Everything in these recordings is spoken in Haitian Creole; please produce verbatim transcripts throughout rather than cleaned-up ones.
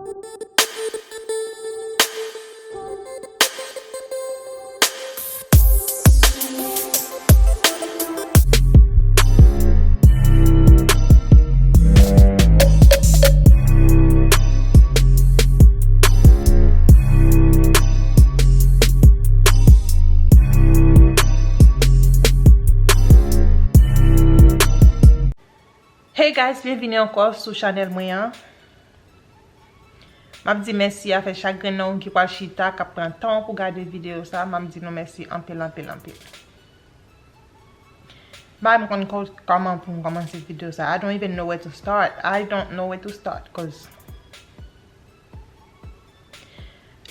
Hey guys, byenvini ankò sou chanèl mwen an. M ap di mèsi avèk chak grenn nan nou ki pral chita, k ap pran tan pou gade videyo sa. M ap di nou mèsi anpil, anpil, anpil. M pa menm konn kò-, kòman pou m kòmanse videyo sa. I don't even know where to start. I don't know where to start, 'cause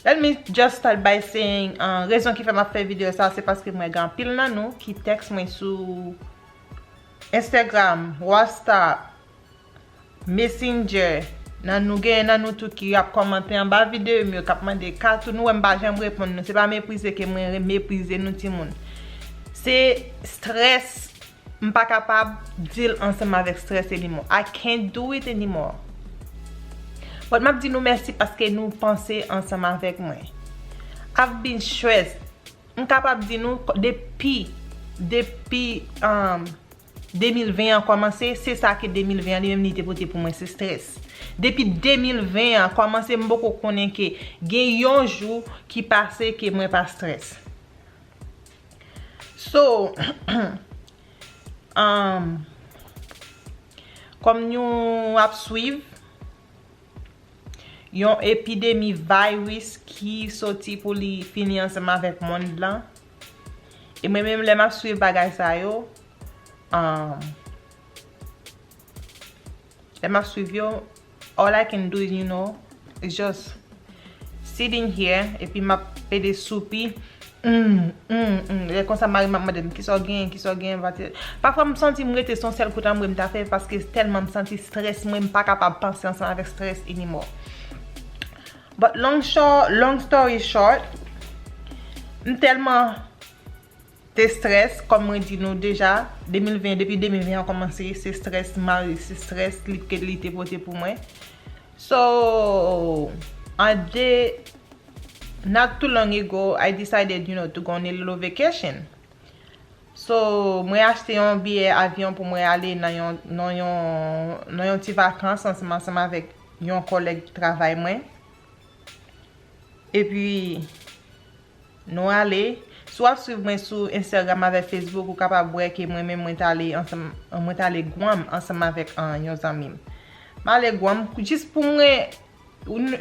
Let me just start by saying, uh, rezon ki fè m ap fè videyo sa, se paske mwen gen anpil nan nou ki tèks mwen sou Instagram, WhatsApp, Messenger. Nan nou, gen nan nou tou ki ap kòmante anba videyo m yo, k ap mande ka tou, nou wè m pa janm reponn nou. Se pa meprize ke mwen re-, meprize nou timoun. Se strès. M pa kapab deal ansanm avèk stress anymore. I can't do it anymore. But m ap di nou mèsi paske nou panse ansanm avèk mwen. I've been stressed. M kapab di nou k-, depi, depi, um, de mil ven an kòmanse, se sa ke de mil ven an li menm li te pote pou mwen, se strès. Depi de mil ven an kòmanse, m poko konnen ke gen yon jou ki pase ke mwen pa strès. So, um, kòm nou ap swiv yon epidemi virus ki soti pou li fini ansanm avèk mond lan, e mwen menm lè m ap swiv bagay sa yo, um, lè m ap swiv yo, all I can do is, you know, is just sitting here, epi m ap pede soupi. Mm, mm, mm. Lè konsa, mari m ap mande m, "Kisa w genyen? Kisa w genyen?" Pafwa, m santi m rete se yon sèl kout anmwe m ta fè, paske tèlman m santi strès mwen, m pa kapab panse ansanm avèk strès anymore. But long short, long story short, m tèlman te strès, kòm mwen di nou deja, de mil ven, depi de mil ven an kòmanse, se strès mari, se strès li ke li te pote pou mwen. So, an de, not too long ago, I decided, you know, to go on a little vacation. So, mwen achte yon biyè avyon pou mwen ale nan yon, nan yon, nan yon ti vakans ansanm, ansanm avèk yon kòlèg travay mwen. Epi, nou ale. Si w ap swiv mwen sou Instagram avèk Facebook, ou kapab wè ke mwen menm mwen t ale ansanm, mwen t ale Guam ansanm avèk, ah, yon zanmi m. M ale Guam jis pou mwen,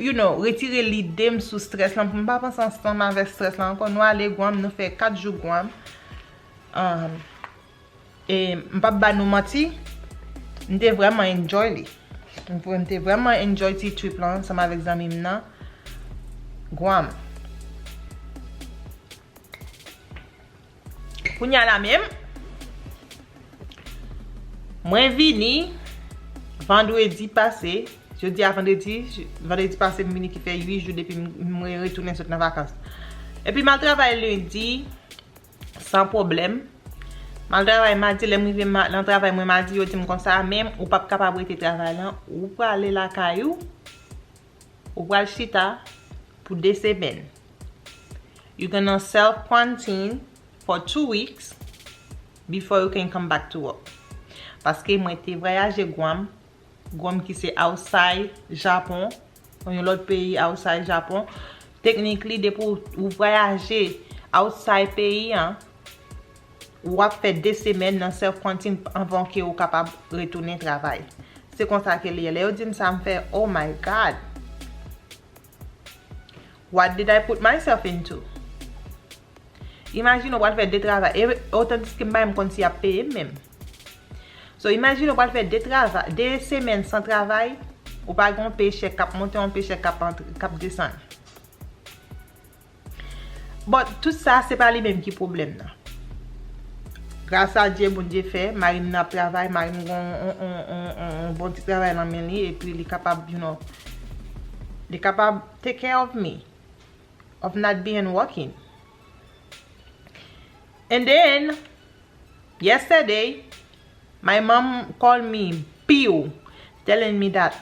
you know, retire lide m sou strès lan, pou m pa panse ansanm avèk strès lan ankò. Nou ale Guam, nou fè kat jou Guam. Ah, E m p ap ba nou manti, m te vrèman enjoy li. M vre, m te vrèman enjoy ti trip lan ansanm avèk zanmi m nan, Guam. Kounye a la menm, mwen vini vandredi pase, jodi a vandredi, vandredi pase m vini ki fè uit jou depi m, mwen retounen sot nan vakans. Epi m al travay lendi, san pwoblèm. M al travay madi, lè m rive ma-, nan travay mwen madi, yo di m konsa, "Men, ou p ap kapab rete travay lan, ou prale lakay ou, ou pral chita pou de semèn. You gonna self quarantine for two weeks before you can come back to work." Paske mwen te vwayaje Guam, Guam ki se outside Japon, yon lòt peyi outside Japon. Technically, depi w, ou vwayaje outside peyi an, w ap fè de semèn nan self quarantine anvan ke ou kapab retounen travay. Se konsa ke li ye. Lè yo di m sa, m fè, "Oh my God! What did I put myself into?" Imajine w pral fè de travay, e otandiske m pa menm konn si y ap peye m menm. So, imajine w pral fè de travay, de semèn san travay, ou pa gen yon pechèk k ap monte, yon pechèk k ap antre, k ap desann. But, tout sa, se pa li menm ki pwoblèm nan. Gras a Dye, Bondye fè, mari m nan ap travay, mari m gen yon, yon, yon, yon, yon bon ti travay nan men li, epi li kapab, you know, li kapab take care of me. Of not being working. And then, yesterday, my mom called me, pew, telling me that,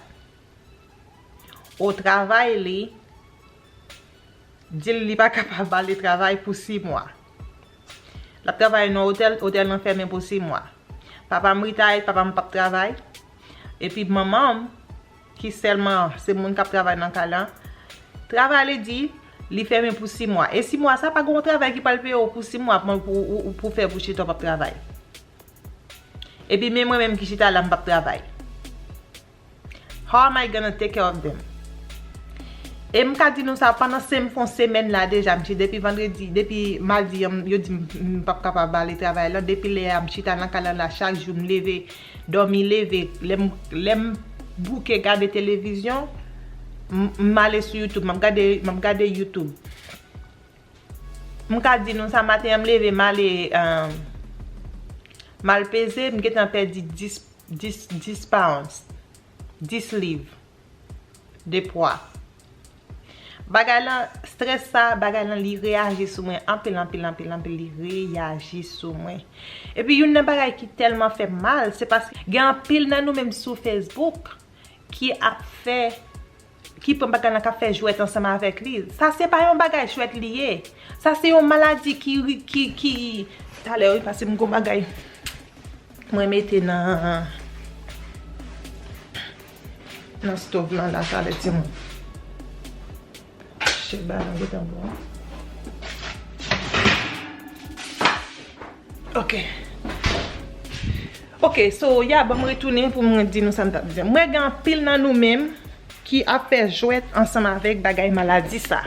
o travay li, di l li pa kapab ale travay pou sis mwa. L ap travay nan otèl, otèl nan fèmen pou sis mwa. Papa m retire, papa m p ap travay. Epi manman m, ki sèlman se moun k ap travay nan kay lan, travay li di li fèmen pou sis mwa. E sis mwa sa pa gen yon travay ki pral peye w pou sis mwa pou, pou, pou, pou fè pou chita w p ap travay. Epi men mwen menm ki chita la m p ap travay. How am I gonna take care of them? E m ka di nou sa, pandan se m fè yon semèn la deja, m chita depi vandredi, depi madi an, yo di m, m p ap kapab ale travay la. Depi lè a, m chita nan kay lan la chak jou, m leve, dòmi leve. Lè m, lè m bouke gade televizyon, m, m ale sou YouTube, m ap gade, m ap gade YouTube. M ka di nou sa, maten an m leve, m ale, um, m al peze, m gentan pèdi dis, dis, dis pounds, dis liv de pwa. Bagay lan, strès sa, bagay lan, li reyaji sou mwen anpil, anpil, anpil, anpil, li reyaji sou mwen. Epi youn nan bagay ki tèlman fè m mal, se paske gen anpil nan nou menm sou Facebook ki ap fè, ki pran bagay lan k ap fè jwèt ansanm avèk li. Sa se pa yon bagay jwèt li ye. Sa se yon maladi ki, ki, ki, talè wi, paske m gon bagay mwen mete nan, nan stove lan la, talè timoun. Chèf ba nan gentan bon. Ok. Ok, so, ya, ban m retounen pou mwen di nou sa m t ap di. Mwen gen anpil nan nou menm ki ap fè jwèt ansanm avèk bagay maladi sa.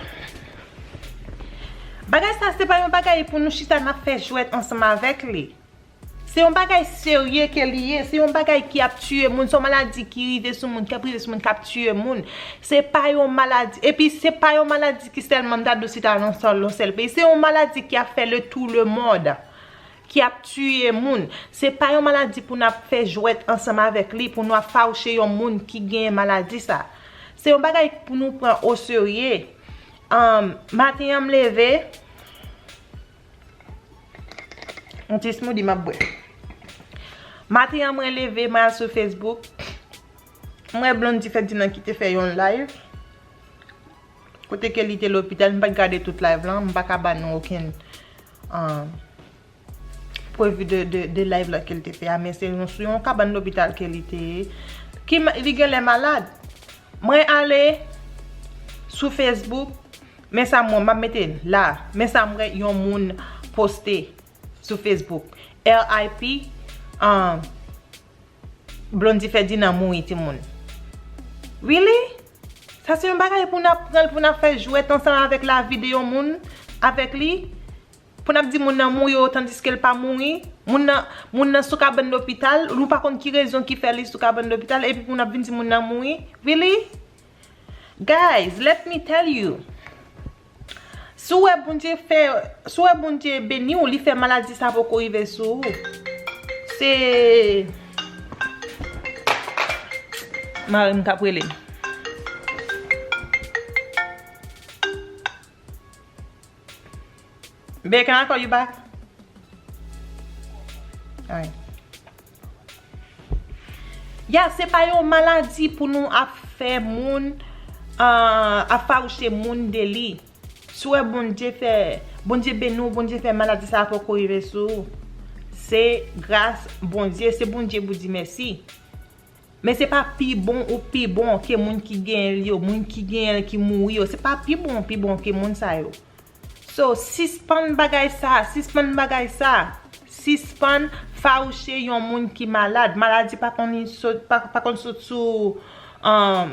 Bagay sa, se pa yon bagay pou nou chita n ap fè jwèt ansanm avèk li. Se yon bagay serye ke li ye. Se yon bagay ki ap tiye moun. Se yon maladi ki rive sou moun, k ap rive sou moun, k ap tiye moun. Se pa yon maladi. Epi, se pa yon maladi ki sèlman m ta di w si ta nan sèl, yon sèl peyi. Se yon maladi ki ap fè le tour le monde. Ki ap tiye moun. Se pa yon maladi pou n ap fè jwèt ansanm avèk li, pou nou ap fawouche yon moun ki genyen maladi sa. Se yon bagay pou nou pran o serye. Ann, maten an m leve, yon ti smoothie m ap bwè. Maten an mwen leve, mwen al sou Facebook. Mwen wè Blondy Ferdinand ki te fè yon live. Kote ke li te lopital, m pa t gade tout live lan, m pa ka ba nou okenn, ann, previ de, de, de live la ke l te fè a, men se yon, sou yon kabann lopital ke li te ye. Ki ma-, li genlè malad. Mwen ale sou Facebook, men sa m wè, m ap mete la, men sa m wè yon moun poste sou Facebook. R I P, um, Blondy Ferdinand mouri, timoun. Really? Sa se yon bagay pou n ap pran l, pou n ap fè jwèt ansanm avèk lavi de yon moun, avèk li? Pou n ap di moun nan mouri, tandiske l pa mouri? Moun nan, moun nan sou kabann lopital, nou pa konn ki rezon ki fè li sou kabann lopital, epi pou n ap vin di moun nan mouri? Really? Guys, let me tell you. Si w wè Bondye fè, si w wè Bondye beni w, li fè maladi sa poko rive sou ou. Se mari m k ap rele m. Babe, can I call you back? Alright. Ya, se pa yon maladi pou nou ap fè moun, ah, ap fawouche moun de li. Si w wè Bondye fè, Bondye beni w, Bondye fè maladi sa a poko rive sou ou, se gras Bondye, se Bondye pou di mèsi. Men se pa pi bon ou pi bon ke moun ki genyen l yo, moun ki genyen l ki mouri yo. Se pa pi bon ou pi bon ke moun sa yo. So, sispann bagay sa, sispann bagay sa. Sispann fawouche yon moun ki malad. Maladi pa konn sot, pa, pa konn sot sou, um,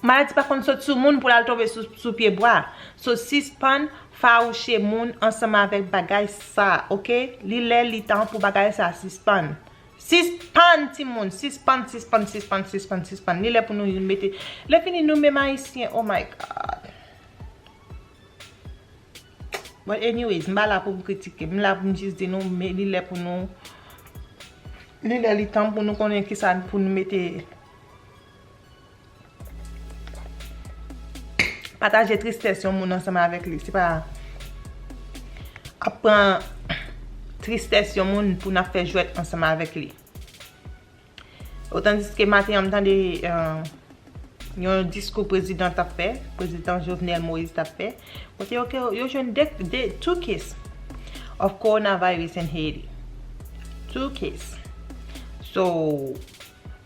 maladi pa konn sot sou moun pou l al tonbe sou, sou pye bwa. So, sispann fawouche moun ansanm avèk bagay sa, oke? Li lè, li tan pou bagay sa sispann. Sispann, timoun, sispann, sispann, sispann, sispann, sispann. Li lè pou nou mete, lè fini nou menm Ayisyen, oh my God. But anyways, m pa la pou m kritike, m la pou m jis di nou, men li lè pou nou, li lè li tan pou nou konnen kisa pou nou mete. Pataje tristès yon moun ansanm avèk li. Se pa ap pran tristès yon moun pou n ap fè jwèt ansanm avèk li. Otandiske maten an m tande, euh, yon diskou prezidan t ap fè, prezidan Jovenel Moïse t ap fè, kote yo, yo jwenn de, de, two case of coronavirus in Haiti. Two case. So,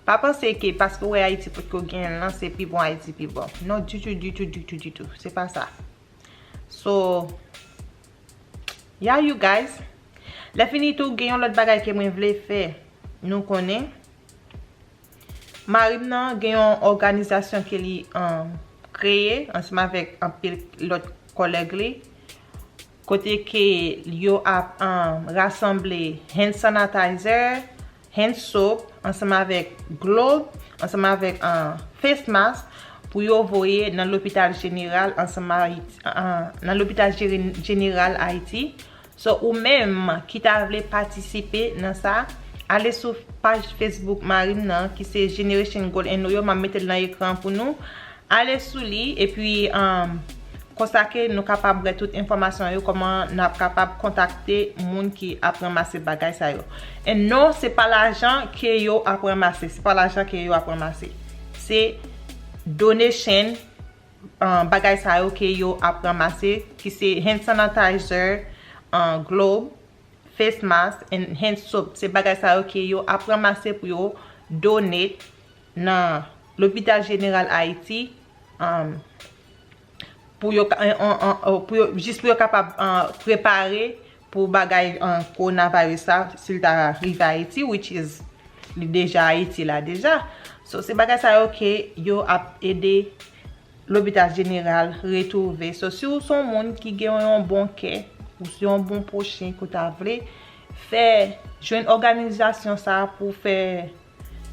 pa panse ke paske w wè Ayiti potko genyen l lan, se pi bon Ayiti pi bon. Non, ditou, ditou, ditou, ditou. Se pa sa. So, yeah, you guys. Lè fini tou, gen yon lòt bagay ke mwen vle fè nou konnen. Mari m nan gen yon òganizasyon ke li, um, kreye ansanm avèk anpil lòt kòlèg li, kote ke yo ap, um, rasanble hand sanitizer, hand soap, ansanm avèk glove, ansanm avèk, uh, face mask pou yo voye nan lopital jeneral ansanm Ayiti, uh, nan lopital jere-, jeneral Ayiti. So, ou menm ki ta vle patisipe nan sa, ale sou paj Facebook mari m nan, ki se Generation Gold and Oil, m ap mete l nan ekran pou nou. Ale sou li, epi, um, konsa ke nou kapab wè tout enfòmasyon yo, kòman n ap kapab kontakte moun ki ap ranmase bagay sa yo. And non, se pa lajan ke yo ap ranmase, se pa lajan ke yo ap ranmase. Se donation, uh, bagay sa yo ke yo ap ranmase, ki se hand sanitizer, uh, glove, face mask and hand soap. Se bagay sa yo ke yo ap ranmase pou yo donate nan lopital jeneral Ayiti, um, pou yo ka, an, an, an, pou yo, jis pou yo kapab, uh, prepare pou bagay, uh, kowonaviris la, si l ta rive Ayiti, which is, li deja Ayiti la deja. So, se bagay sa yo ke yo ap ede lopital jeneral retwouve. So, si w se yon moun ki gen yon bon kè, ou se yon bon pwochen ke w ta vle fè, jwenn òganizasyon sa a pou fè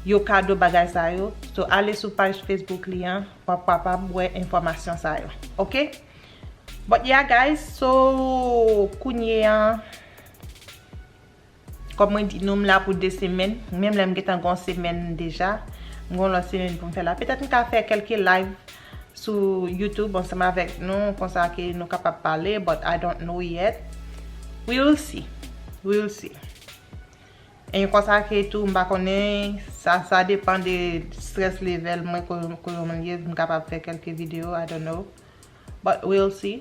yo kado bagay sa yo, so, ale sou paj Facebook li an, w ap kapab wè enfòmasyon sa yo. Oke? But yeah, guys, so, kounye a, kòm mwen di nou, m la pou de semèn. Menm lè m gentan gen yon semèn deja, m gen yon lòt semèn pou m fè la. Petèt m ka fè kèlke live sou YouTube ansanm avèk nou, konsa ke nou kapab pale, but I don't know yet. We will see. We will see. E konsa ke tou, m pa konnen, sa, sa depann de stress level mwen, ko-, koman l ye, m kapab fè kèlke videyo, I don't know. But we'll see.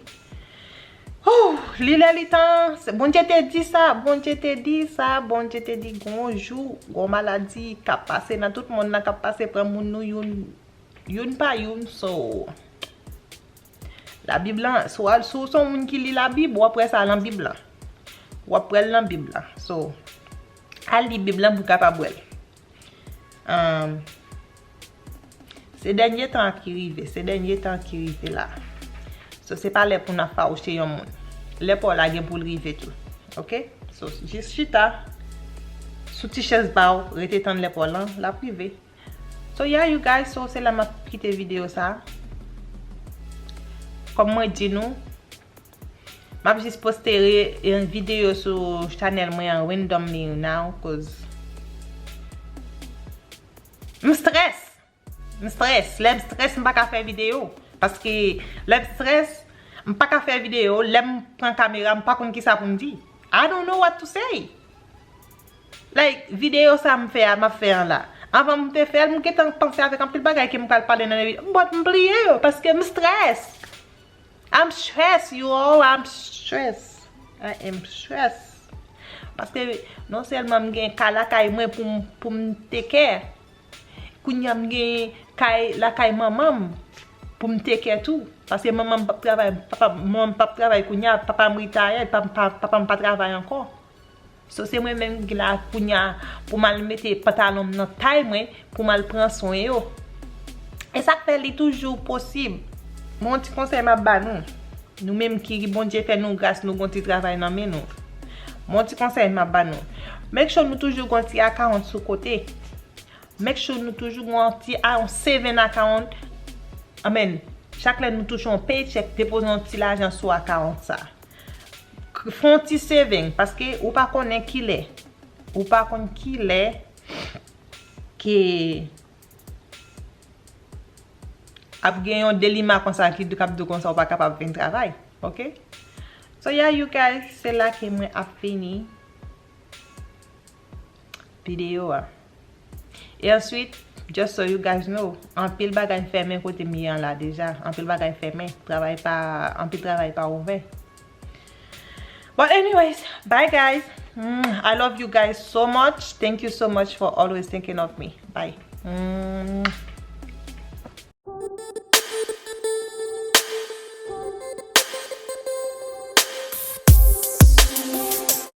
Whew, li lè li tan, se, Bondye te di sa, Bondye te di sa, Bondye te di gon jou, gon maladi k ap pase nan tout mond nan, k ap pase pran moun nou youn, youn pa youn, so. Labib lan, si w al, si w se yon moun ki li Labib, w ap wè sa nan Bib lan. W ap wè l nan Bib lan. So, al li Bib lan pou w kapab wè l. Um, se dènye tan ki rive, se dènye tan ki rive la. So, se pa lè pou n ap fawouche yon moun. Lè pa w la gen pou l rive tou. Oke? So, jis chita sou ti chèz pa w, rete tann lè pa w lan, l ap rive. So, yeah, you guys, so, se la m ap kite videyo sa. Kòm mwen di nou, m ap jis poste re-, yon videyo sou chanèl mwen an randomly now, cause m stress. M stress. Lè m stress, m pa ka fè videyo. Paske lè m stress, m pa ka fè videyo. Lè m pran kamera, m pa konn kisa pou m di. I don't know what to say. Like, videyo sa m fè a, m ap fè an la. Anvan m te fè l, m gentan panse avèk anpil bagay ke m pral pale nan videyo. But m bliye yo, paske m stress. I'm stressed, you all. I'm stressed. I am stressed. Paske non sèlman m gen kay lakay mwen pou m, pou m take care. Kounye a m gen kay lakay manman m pou m take care tou. Paske manman m p ap travay, papa, manman m p ap travay kounye a, papa m retire, pa, pa, papa m pa travay ankò. So, se mwen menm ki la kounye a pou m al mete pantalon m nan tay mwen, pou m al pran swen yo. E sa k fè li toujou posib. Mwen, yon ti konsèy m ap ba nou. Nou menm ki Bondye fè nou gras, nou gon ti travay nan men nou. Mwen, yon ti konsèy m ap ba nou. Make sure nou toujou gon ti akawont sou kote. Make sure nou toujou gon ti a, yon saving account. Amen. Chak lè nou touche yon paycheck, depoze yon ti lajan sou akawont sa. K-, fè yon ti saving, paske ou pa konnen kilè. Ou pa konn kilè ke ap gen yon delima konsa ki k ap di w konsa ou pa kapab vin travay. Oke? So, yeah, you guys, se la ke mwen ap fini videyo a. E answit, Just so you guys know, anpil bagay fèmen kote m ye an la deja. Anpil bagay fèmen. Travay pa, anpil travay pa ouvè. But anyways, bye guys. Mm, I love you guys so much. Thank you so much for always thinking of me. Bye. Mm.